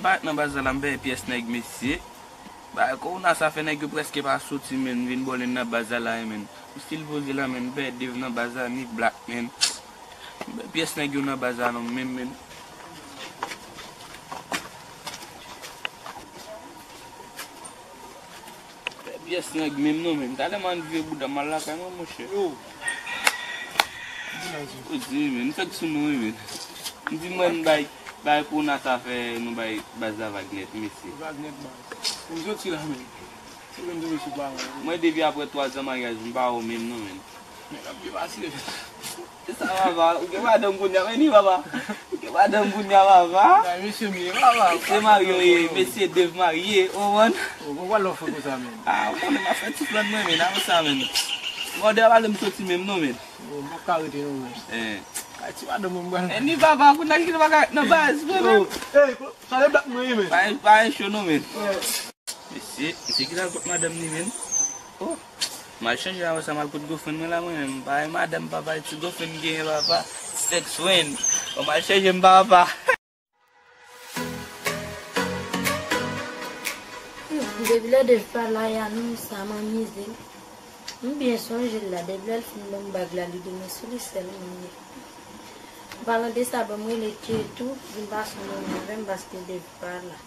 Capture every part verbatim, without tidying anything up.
Parèt nan baz la, m pè pyès nèg, mesye. Bagay kowona sa fè nèg yo prèske pa soti, men, vin bòlèn nan baz la, men. M still poze la, men, m pè Dave nan baz la, ni Black, men. M pè pyès nèg yo nan baz la, non, men, men. Pè pyès nèg menm non, men. Talè m ann vire bouda m al lakay mwen, monchè. Yo. Ou di, men, m fèk sou nou, wi, men. M di, mwen, m bay, bay pou Nat afè nou bay baz la vag nèt, mesye. Vag nèt, baz. M soti la, men. Se menm tou, mesye, pa wè. Mwen, depi apre twa zan maryaj, m pa wè w menm non, men. Men, n ap byen pase. E sa, papa, ou gen madanm kounye a, men ni, papa. Ou gen madanm kounye a, papa. Bay mesye m ye, papa. Mesye marye, w ye, mesye Dave marye, ou konprann? Ou konprann lè w fè konsa, men. Ah, ou konnen m ap fè ti flàn mwen, men, avan sa, men. Mòde a pale m soti menm non, men. Bon, m p ap ka rete non, men. Eh. Kay ti madanm mwen, m pral. Eh, ni papa, kounye a ki pa ka nan baz, men. Ey, sa de Black mwen ye, men. Pa, pa cho non, men. Mesye, mesye ki t al kot madanm li menm. Oh, m al chanje avan sa, m al kot gofrenn mwen la, mwen menm. Bay madanm, papa, ti gofrenn genyen, papa. Sex friend. Bon, m al chanje m, papa. Depi lè Dave pa la, ya nou sa m anmize m. M byen sonje l la, depi lè l fin ban m bag la, li di mwen sou li sèlman m ye. An palan de sa, ban m rele Ketou, vin pase yon moman avè m paske Dave pa la.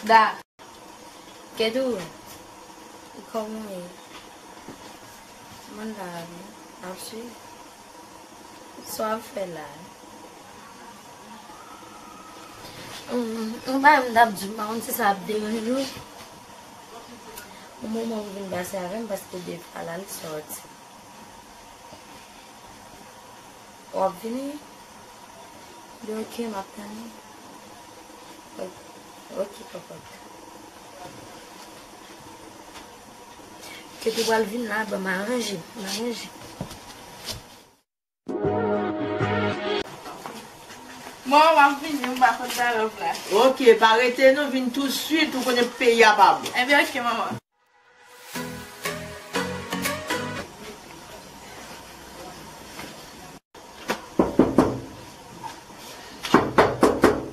Da. Ketou, kòman w ye? Mwen la, wi. Ap swiv. Sa w ap fè la? Hum, yon bagay m t ap di w, m pa konn si sa ap deranje w. Yon moman pou vin pase avè m paske depi pa la, li sòti. W ap vini? Li oke, m ap tann ou. Ok, ok, kòkòt. Ketou pral vin la, ban m aranje, m aranje. Bon, m ap vini, m pa konn sa lòt la. Ok, pa rete non, vin tousuit, ou konnen peyi a pa bon. Ebyen, ok, manman.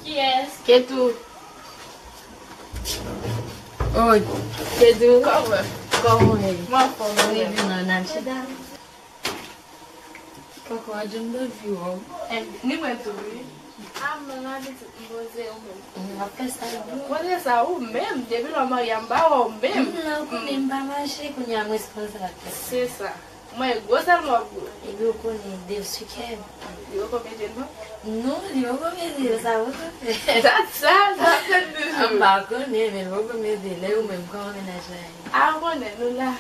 Kiyès? Ketou. Oh, Ketou. Kòman? Kòman w ye? M anfòm, wi. Vin nan, nan chita. Kòkò a John Doe view, oh. Eh, ni mwen tou, wi. Ah, mwen la pitit, m poze, ou menm? M ap fè sa, wi. Konnen sa, ou menm, depi lè w marye a, m pa wè w menm. M nan konnen m pa mache, kounye a m responsab. Se sa. Mwen gwo sèlman w ap gwo. Epi ou konnen Dave sou kè m. Li poko mete non? Non, li poko mete, sa poko fè. Dat sa, sa fè toujou. M pa konnen, men li poko mete. Lè ou menm, kòman mennaj la ye? Ah, ou konnen, nou la.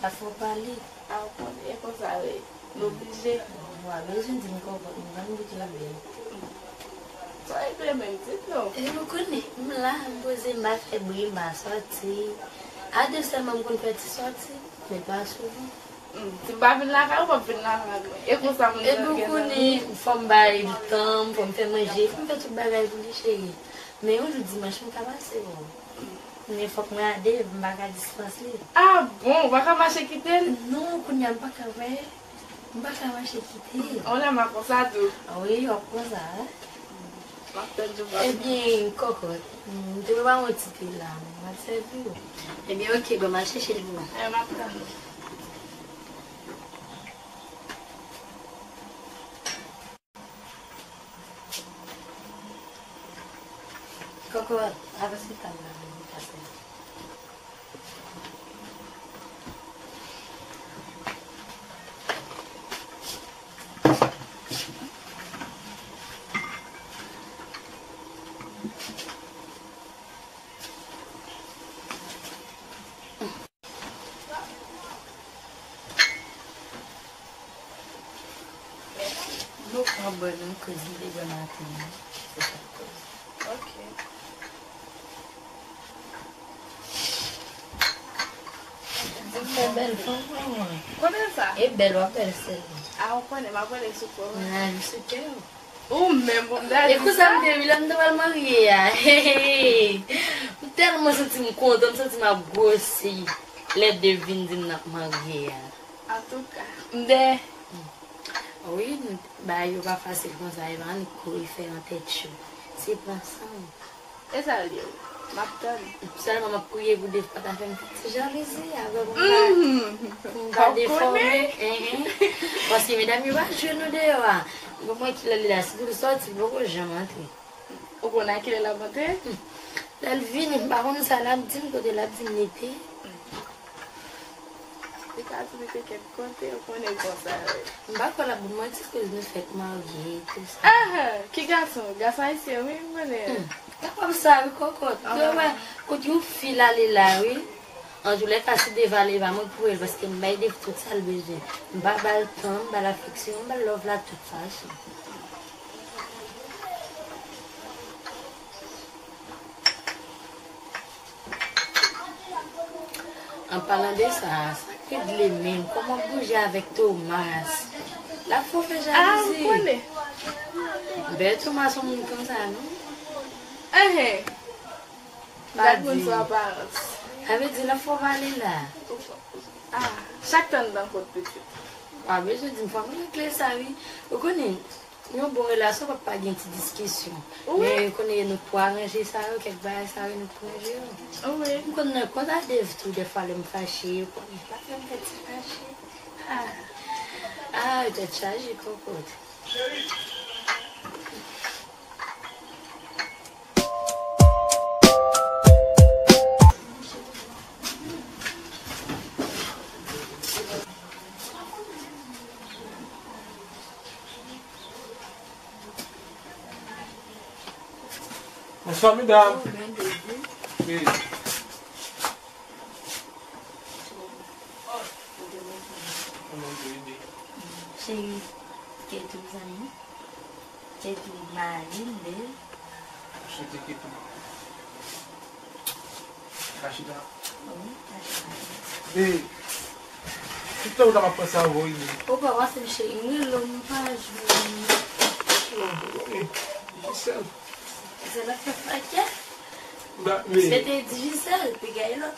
Pa fò pale. A, w konnen, e konsa wi. Nou oblije. Wa bezwen di m kòkòt, m pa m bouke byen. Sa regle menm tit non. E nou konnen, m la, m poze, m pa fè bri, m pa sòti. A de sèlman m konn fè ti sòti, men pa souvan. Hmm, si m pa vin lakay ou, w p ap vin lakay mwen. E konsa moun yo gen zanmi. E nou konnen, fò m ba l tan, fò m fè manje, fò m fè tout bagay pou li, cheri. Men yon jou dimanch, m ka pase wè w. Men fòk mwen a de, m pa ka dispanse li. Ah bon, ou pa ka mache kite l? Non, kounye a m pa ka wè. M pa ka mache kite l. On lè m a konsa tou. Ah wi, w ap konsa, wi. M ap tann jou pa. Ebyen, kòkòt, m te prepare yon ti te la, m ap sèvi w. Ebyen, oke, bon, m al chèche l pou ou. Eh, m ap tann ou. Kòkò, avanse tab la, vin pase. Nou pran bò nou koz li te bò maten an. Se sa k koz. Ok. Di fè bèl fanm, manman. Konnen sa? E bèl, w ap bèl sèlman. A, ou konnen, m ap rele sou kò w. Nan sou kè w. Ou menm pou m ta di sa. E konsa m te wi lè m te pral marye a. M tèlman santi m kontan, m santi m ap gwosi. Lè de vin di m n ap marye a. Antouka. M de. Wi, bagay yo pa fasil konsa, e pa annik kouri fè yon tèt cho. Se pran san w. E sa l ye wi. M ap tann. Sèlman m ap priye pou Dave pa ta fè m fè ti jalouzi avè pou m pa, pou m pa defòme. Enhen. Paske medam yo pa jwe nou deyò a. Bon, mwen ki lè li la, si pou l sòti, l poko janm antre. Ou konn a kilè l ap antre? Lè l vini, m pa konn sa l ap di m, kote l ap di m li te. Li ka di li te kèk kote, ou konnen konsa wi. M pa kwè l ap ban m manti koz nou fèk marye e tou sa. Aha, ki gason? Gason ayisyen wi, m konnen. Hmm. Kapab sa wi, kòkòt. Ou wè, kote yon fi l ale la wi. Antoulèka, si Dave ale, e pa mwen k pou el, paske m bay Dave tout sa l bezwen. M pa ba l tan, m ba l afeksyon, m ba l love la tout fason. An palan de sa, sa k rele menm, kòman w ap bouje avèk Thomas? L ap fè w fè jalouzi. Ah, m konnen. Bèl Thomas, yon moun konsa, non? Enhen. Gad moun sou aparans. Sa vle di, l ap fè w pale la. Ah, chak tan nan kot pitit. Pa bezwen di m, fò m regle sa, wi. Ou konnen, yon bon relasyon p ap pa gen ti diskisyon. Wi. Men konnen nou pou aranje sa yo, kèk bagay sa yo nou pou ranje yo. Wi. M konn nan konsa Dave tou, dèfwa lè m fache, ou konnen, pa fè m fè ti fache. Ah, ah, tèt chaje, kòkòt. Bonswa, medam. Wi. Cheri, Ketou, zanmi. Ketou, mari m, Dave. Cheri, Ketou. Ka chita. Wi, ka chita. Be, tout tan ou ta m ap panse a ou, wi. Ou pa panse m cheri, m rele w, m pa jwenn ou. Oh, wi. Gisèle. Gisèle ap fè fake. Ba, me. Se te Digicel, piga e lòt.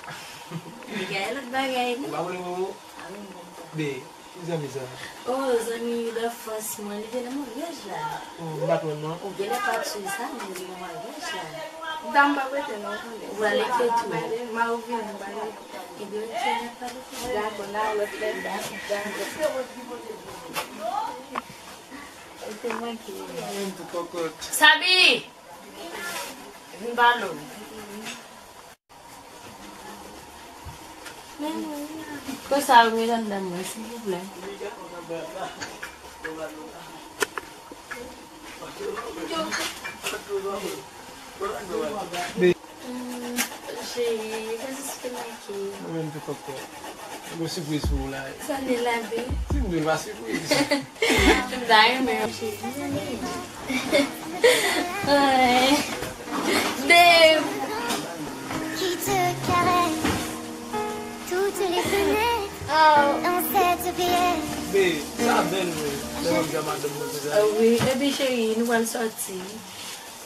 Piga e lòt bagay, non? Ou pa konnen Momo? Ah wi, m konn sa. Be, ki zanmi sa? Oh, zanmi d'enfance mwen, li te nan maryaj la. Oh, m pa t wè l, non. Ou genlè pa t swiv sa, men li nan maryaj la. Dam pa prete non, tande. Ou ale ke tou. M a ouvri, m pale. Ebyen, ok, n ap pale. Dakò, n a wè lè. Dakò. Dakò. Ou te manke. Mwen tou kòkòt. Sabi! Vin pale w. Konsa, ou met anndan mwen, silvouplè. Be. Cheri, pa jis ke manke. Mwen menm tou kòkòt. Gon sipriz pou ou la. Sa li la, be? Si m dwe l pa sipriz. M ta renmen, cheri. Ay. Dave. Qui te caresse toutes les fenêtres dans cette pièce. Be, sa bèl vre. Lè w ap di a madanm mwen konsa. Ah wi, epi cheri, nou pral sòti.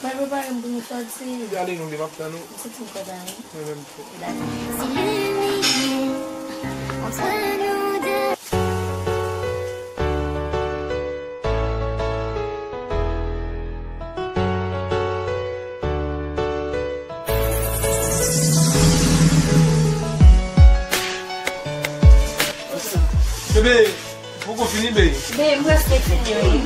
Mwen prepare m pou nou sòti. Gade nou, li p ap tann ou. M santi m kontan, wi. Mwen menm tou. Dakò. C'est l'unique entre nous deux. Bebe, poko fini, be. Be, m prèske fini, wi.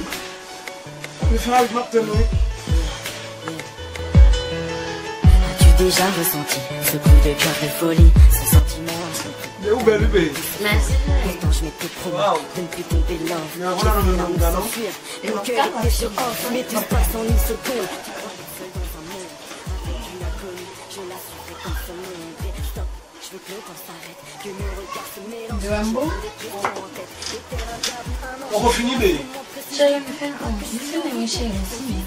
As-tu déjà ressenti ce coup de cœur de folie, ce sentiment à ce prix? Be, ou bèl, wi, be. Mèsi. Pourtant, je m'étais promis de ne plus tomber love. Wow. J'ai fait l'amour sans fuir. Mon cœur était sur off, mais tout se passe en une seconde. Seul dans un monde avec une inconnue, je la suivais comme son ombre. Stop. Dram bon? Poko fini, be. Cheri, m fini, m fini, wi, cheri, m fini.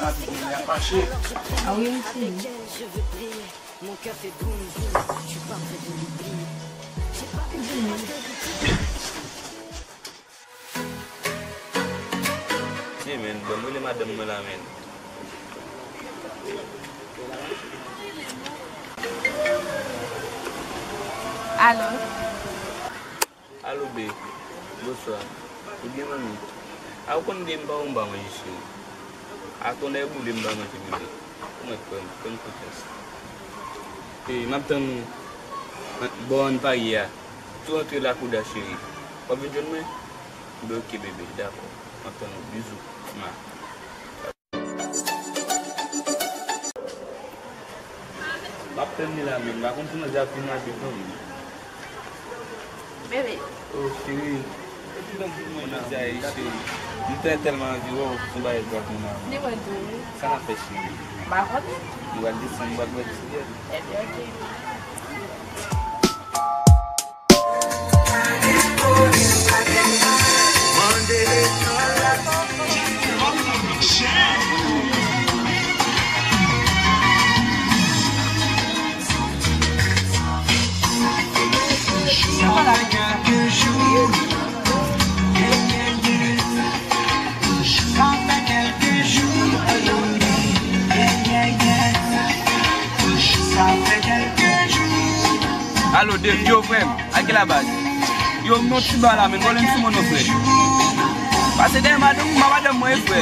Ah, bebe, y ap mache. Ah wi, m fini. M fini. Hey, man, Madanm mwen la menm. Alo. Alo, babe. Bonswa. Ou byen, manmi? A, ou konn byen m pa ou m pa manje, cheri. A, tonnè boule m pa manje, bebe. Ou mèt kwè m, fè m konfyans. E, m ap tann ou bò ann parye a. Tou antre lakou da, cheri. W ap vin jwenn mwen? Bebe, oke, bebe, dakò. M ap tann ou. Bizou. Mwa. M ap tann li la menm, m pa konn si manje ap fin rache kanmenm. Bebe. Oh, cheri. Epi tankou mwen nan zay, cheri. M tè tèlman anvi wè w, se yon bagay grav mwen la. Li mwen di w. Sa n ap fè, cheri? M pa konnen. Nou pral desann, nou pral bwè ti byè. Ebyen, oke. Alo, Dave, yo, frè m, a ki la baz? Yo, m nan ti ba la, men, vòlè m sou mwen non, frè. Pase dèyè madanm, ma madanm mwen, frè.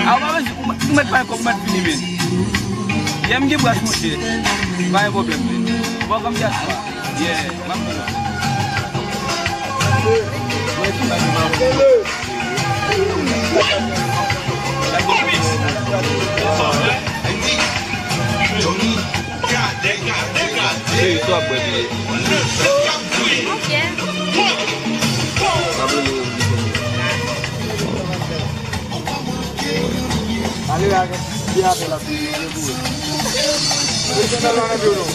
A, ou pa bezwen, ou mèt bay kòb, ou mèt fini, men. Yè m gen bras, monchè. Pa gen pwoblèm, men. Bon, kòm diaspora. Yeah, m ap vini. Cheri, sa w ap bwè, bebe? Ok. Ale la, gen ti apèl ap vini, yo boure. Yo te nan nan yo non.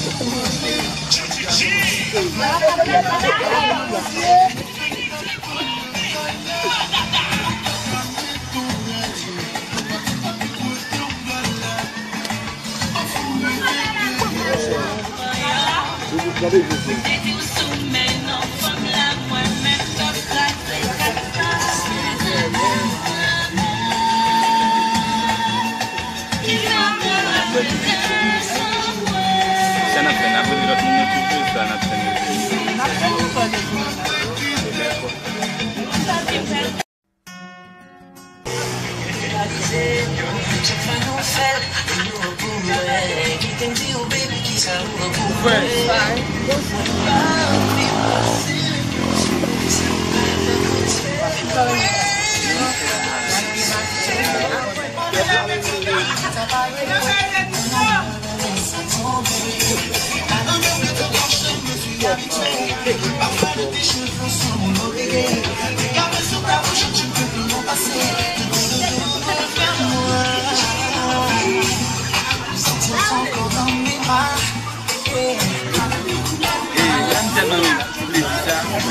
Sa n ap fè, n ap rele lòt moun yo toujou, sa n ap fè. N ap fè nou fè de tou. Dakò.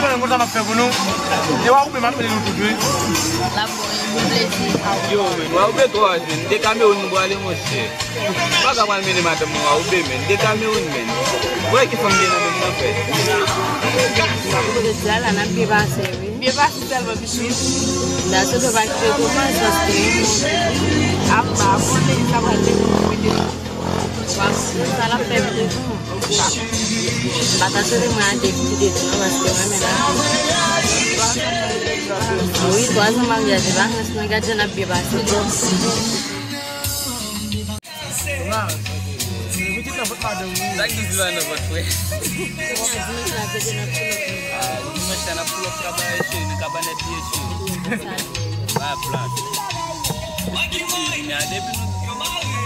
Mwen konn sa m ap fè pou nou. E w a koupe m ap mele nou tout, wi. L ap bon, wi, bon plezi. Yo, men, w a koupe twò, men. De Kamewoun nou prale, monchè. M pa ka pral mele madanm mwen, w a koupe, men. De Kamewoun, men. Wè ki fanm gen nan menm nan fè. Sa pou de di a la, n ap byen pase, wi. Byen pase sèlman, pitit. N a sot pa kite kòman sòs te. Apa, bon, nèg sa pral te mete. Wa, sa l ap fè vre tou. M pa ta swete mwen a te kite tou non, paske mwen menm la. Wi, twa zan maryaj, e pa chans non, gad jan n ap byen pase. Sa k di di pa nan vòt, frè? Dimanch la, pete nan kulòt mwen. Ah, dimanch la, n ap pull up kabanèt, cheri, nan kabanèt, cheri. Pa plas. Kounya, depi nou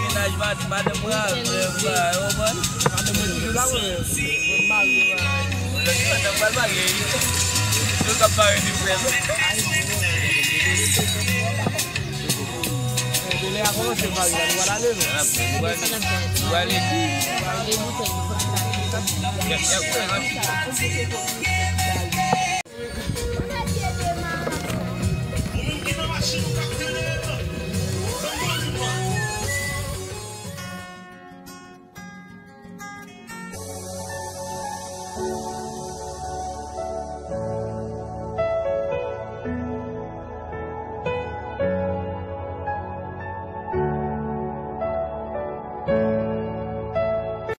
mennaj mad-, madanm mwen avè m, ba, yo konprann? Madanm mwen toujou la, wi. Mwen marye, wi. Lòt madanm pral marye, wi. Yo k ap marye, di frè m. Lè a kòmanse, marye a, nou pral ale, non? N ap, nou pral ale. Nou pral ale. Y ap, y ap, y ap.